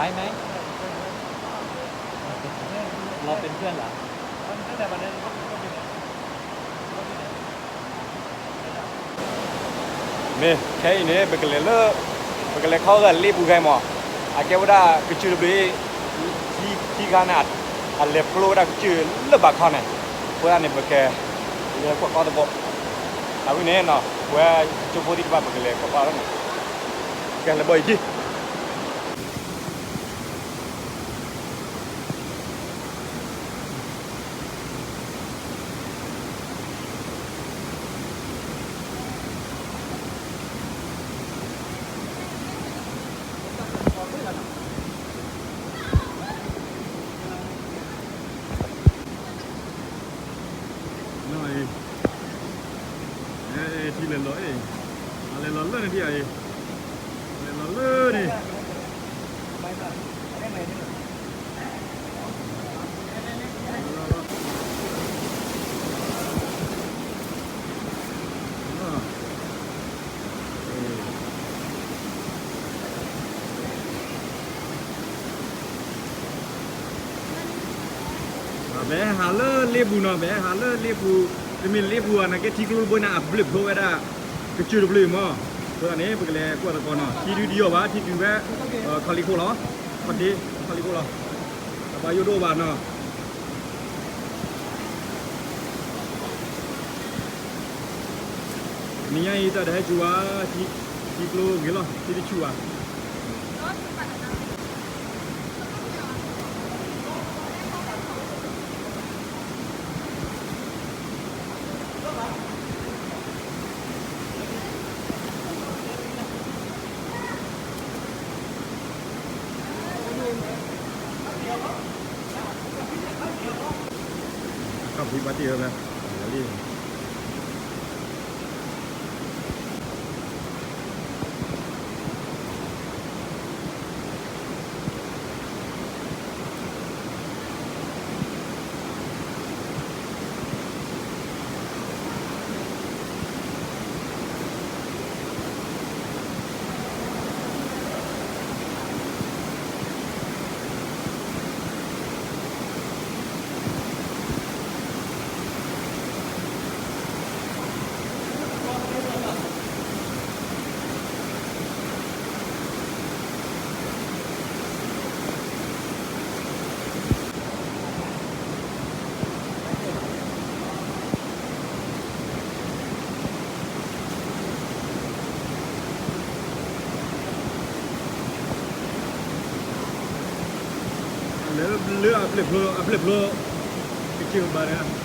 ไอไหม เราเป็นเพื่อนเหรอ မ့ၢ်ခဲအံၤန့ၣ် ပကလဲၤလၢ ပကလဲၤခီဂာ်လ့ပူၤခဲအံၤမး, အကဲဝဲဒၣ်ကစၢၢ်တဘ့ၣ် ထံခါန့ၣ် အလဲၤဖျိဝဲဒၣ်ကစၢၢ်လၢဘးခီန့ၣ်, အဃိသတးန့ၣ် ပကလဲၤကွၢ်ကီသကိး, အဝဲန့ၣ်နီၤ ပဝဲကၠိဖိသ့ၣ်တဖၣ် ပကလဲၤကွၢ်ကီလီၤန့ၣ်, ကဲလၢဘီအံၤက့ ထံလဲၤလီၤအံၤ, အလဲၤလီၤလၢန့ၣ်ဒ်အံၤ, အလဲၤလီၤလၢန့ၣ် ပဟဲဟးလၢလ့ပူၤနီၤ, ပဟဲဟးလၢလ့ပူၤ, တမ့ၢ်လ့ပူၤဘၣ် နာ်က့ထံကျိတဘိန့ၣ် အဘျုးဖျိဝဲဒၣ် ကစၢၢ်တဘျုးအံၤမး, အဃိသတးန့ၣ် ပကလဲၤကွၢ်သကိးနီၤ, ထံဒုဒ်အီၤဘၣ်, ထံတုၤဝဲ ခီလ့ခိၣ်လီၤ, ခီဒ့ ခီလ့ခိၣ်လီၤ, အပှၤယိၣ်ဒိၣ်ဘၣ်နီၤ နံၤညါအံၤတၢ်တဟဲဆူၣ်ဝဲ, ထံကျိဂ့ၤလီၤ, ထံတဆူၣ်ဘၣ်. အခီၣ်ဖံးဘၣ်တ့ၢ်ဝဲဖဲ လီၤလံ လၢ လၢအဘျဲၣ်ဖျိ အဘျဲၣ်ဖျိ ကစၢၢ်ဘၣ်န့ၣ်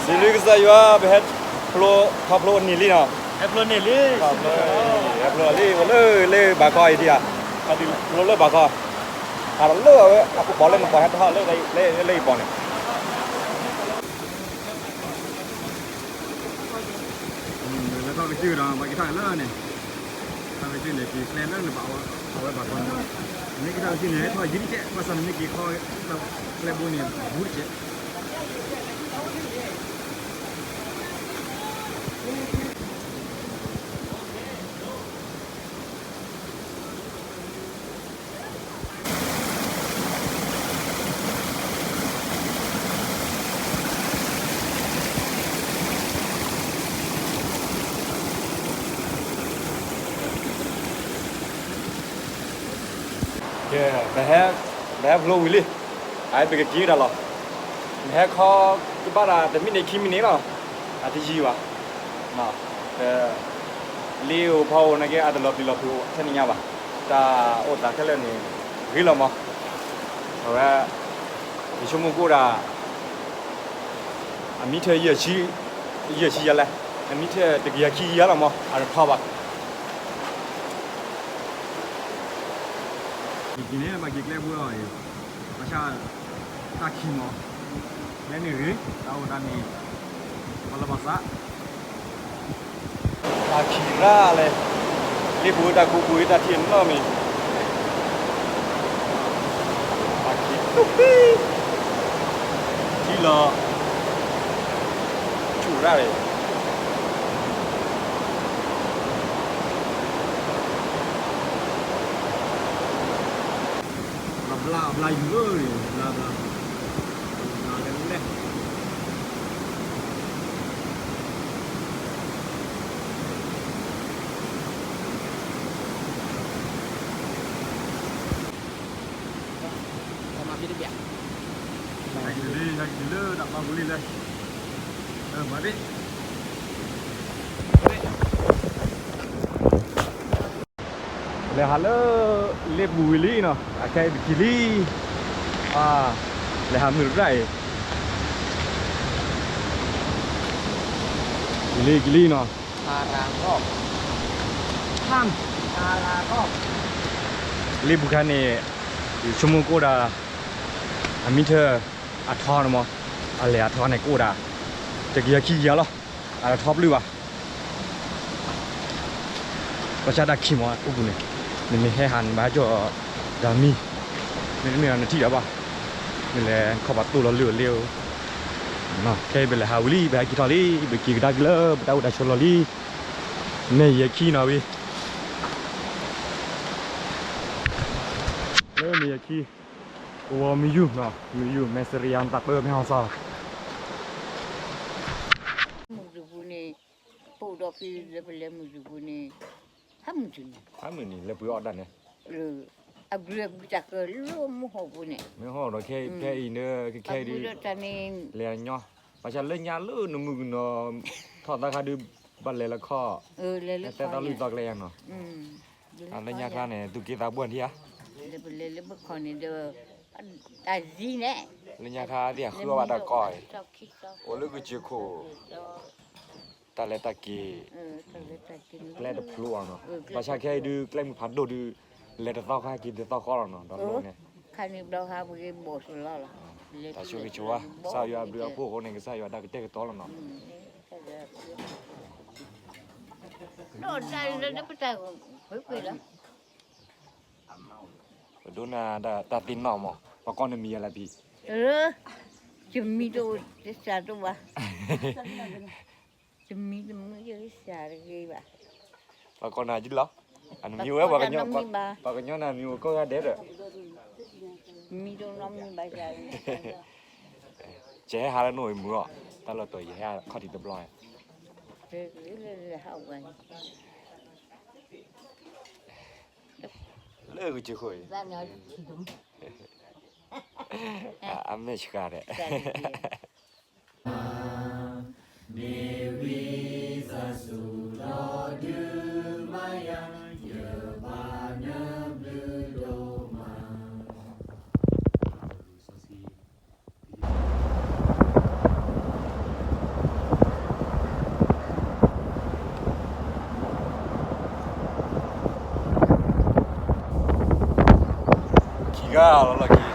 ဒ်လၢကစၢ်ယွၤ ပဟဲဖျိ ထီၣ်ဖျိန့ၢ်လံနီၤ, ဟဲဖျိန့ၢ်လံ, ဟဲဖျိလံ အိၣ်လၢ လၢဘးကီအံၤဒံးဧါ, ဖျိလၢဘးကီ, အလၢအဝဲ အကပီၤလၢနပီၤဟဲထီၣ်လၢ လၢယပီၤန့ၣ် လၢထီၣ်ကစုၢ်ဒီး ပှၤက့ၤထီၣ်လၢန့ၣ်, ထီၣ်ကစုၢ်န့ၣ် က့ၤကျဲလၢနဘၣ်အီၤ အဝဲဘၣ်ခီန့ၣ်, နမ့ၢ်က့ၤထီၣ်ကစုၢ်န့ၣ် ဟဲထီၣ်ယံၤတကဲး ဘၣ်ဆၣ်နမ့ၢ်က့ၤခီ ကျဲဘိန့ၣ် ဘူးတကဲး. ကဲ, ပဟဲဖျိဝံၤလံ, အပကက့ၤဒၣ်လီၤ. နဟဲခီ ကဘၣ်ဒၣ်တမံးနံးခံမံးနံးလီၤ, အတယံၤဘၣ်. လ့အိၣ်ဖီအိၣ်နာ်က့ အတလီၤပျံၤလီၤဖုးထဲန့ၣ်ညါဘၣ်. တၢ်အိၣ်သးခဲလၢာ်န့ၣ် ဂ့ၤလီၤမး. အဝဲ ယဆိကမိၣ်ကအိၣ်ဒၣ် အမံထၢၣ် ယဲၢ်ဆံယဲၢ်လဲၣ်, အမံထၢၣ်တကယၤခံကယၤလီၤမး အတထီဘၣ်. ယက့ၤန့ၣ် ဘၣ်က့ၤကျဲပူၤလီၤအံၤ, ဘၣ်ဆၣ် တၢ်ခံးမး, ကျဲန့ၣ်ဂ့ၤ, တၢ်အိၣ်သးန့ၣ် ပှၤလီၤဘၣ်သး တၢ်ခံးရၣ်လဲၣ်, လ့ပူၤတၢ်ကူပူၤတၢ်ထံၣ်နီတမံၤ, တၢ်ခံးတူၢ်ဖံး, ထံလီၤ ဆူၣ်ရၣ်လဲၣ်. ဘျါဘျါယူၤလၢ ဘျါဘျါ ဘျါလဲၣ်လဲၣ်. လဲၤဟးလၢ လ့ပူၤဝံၤလံနီၤ, အခဲအံၤပက့ၤလံ, လဲၤဟးမုာ်ရၣ်အံၤ, က့ၤလံက့ၤလံနီၤ, လ့ပူၤခါန့ၣ် ယဆိကမိၣ်ကအိၣ်ဒၣ် အမံထၢၣ် အထီန့ၣ်မး, အလဲၤအထီန့ၣ်ကအိၣ်ဒၣ် တကယၤခံကယၤလီၤ, အတထီပျုၢ်ဘၣ်. ဘၣ်ဆၣ်တၢ်ခံးမး အိၣ်ပူၤန့ၣ်, နမ့ၢ်ဟဲဟးန့ၣ် ဘၣ်ဟဲကၠီၣ်တၢ်မံ, မ့တမ့ၢ်ဒီးနထံၣ်ဒၣ်ဘၣ်, နလဲၤခီၣ်ပာ်တိၢ်လီၤလၢအလ့ဧိၤ, ခဲအံၤပလဲၤဟးဝံၤလံ ပဟဲက့ၤထီၣ်လံ ပက့ၤကဒါက့ၤလၢပတၢ်အိၣ်တၢ်ဆိးလီၢ်လံ, မ့ၢ်ယဲၢ်ခံနီၤဝံၤ လၢမ့ၢ်ယဲၢ်ခံ, ကဝီၤမုၢ်ယူၢ်နီၤ, မုၢ်ယူၢ် မဲၣ်စရံယါ နသးပၢၢ် မဲဟီၣ်စီၤ မုၢ်တပူၤန့ၣ်, ပိၢ်ဒီးဖံလၢပလဲၤမုၢ်တပူၤန့ၣ်, ဟးမုၢ်တနံၤ, ဟးမုၢ်နံၤ လဲၤပှ့ၤအီၣ်ဒၣ်န့ၣ်, အဘျုးအဘုတၢ်ကလၢမုၢ်ဟီၣ်ပူၤန့ၣ်, မ့ၢ်ဟီၣ်ဒီးခဲအံၤဒီး ခဲခဲအံၤဒီး, လဲၤအညီ, ဘၣ်ဆၣ်လၢညါလၢနမုၢ်ကနီၤ, ထီၣ်သးခါဒုး, ဘၣ်လဲၤလၢခီၣ်, လဲၤသဲသီလုၢ်သီကျဲယါနီၤ, လၢညါခါန့ၣ် သူၣ်က့သးပှၢ်ထံဧါ, ပလဲၤလၢပခီၣ်န့ၣ်ဒီး, တၢ်ဇံန့ၣ်, လၢညါခါသ့ၣ်အဃုအီၣ်ဘၣ်တၢ်ကီအံၤ, အိၣ်လၢကစၢၢ်ခိၣ် တၢ်လဲၤတၢ်က့ၤ, ကျဲတဖျိအီၤနီၤ, ဘၣ်ဆၣ်ခဲအံၤဒုး ကျဲမုၢ်ဖးဒိၣ်ဒုး, လဲၤတသီခါက့ၤတသီဃီလီၤနီၤ ဒီးလိၣ်န့ၣ်, ခါန့ၣ်ဘျီဟးပဂ့ၤဘီၣ်စလီလီၤ, တၢ်ဆိၣ်ဂ့ၤဆိၣ်ဝါ, ကစၢ်ယွၤအဘျုးအဖှိၣ်အဃိန့ၣ် ကစၢ်ယွၤတၢ်ကတဲာ်ကတီၤလီၤနီၤ ဒီးတၢ်လၢပတၢ်ဂီၤ, ပဒိးနၤ တၢ်သ့ၣ်နီၣ်မး, ပှၤကိးနမံၤယၤလဲၣ်ဖံ, ယမံၤတအိၣ်တစှၤတအိၣ်ဘၣ်, ယမံၤတမုာ်ယကစှၤတဂ့ၤဘၣ်, ပှၤကိးနၤဒ်လီၤ, အနမံၤဝဲ, ပှၤကညီနၤမံၤအိၣ်ကိးဂၤဒဲးဒီး, မံၤတအိၣ်နီတမံၤဘၣ်ယၤ, ကဟဲဟးလၢနအိၣ်အံၤမုာ်အီၤ, တၢ်လီၢ်တီၤယဟဲခီၣ်ထံးတဘျီ, လၢကစၢၢ်ခိၣ်အံၤ, အမဲာ်ဆှးဒီး မ့ၢ်ဝံသးစူၤဒီးဒုးမၤယၤ ယပၢ်နဘျုးဒိၣ်မး. တၢ်လီၤလီၢ်ခံ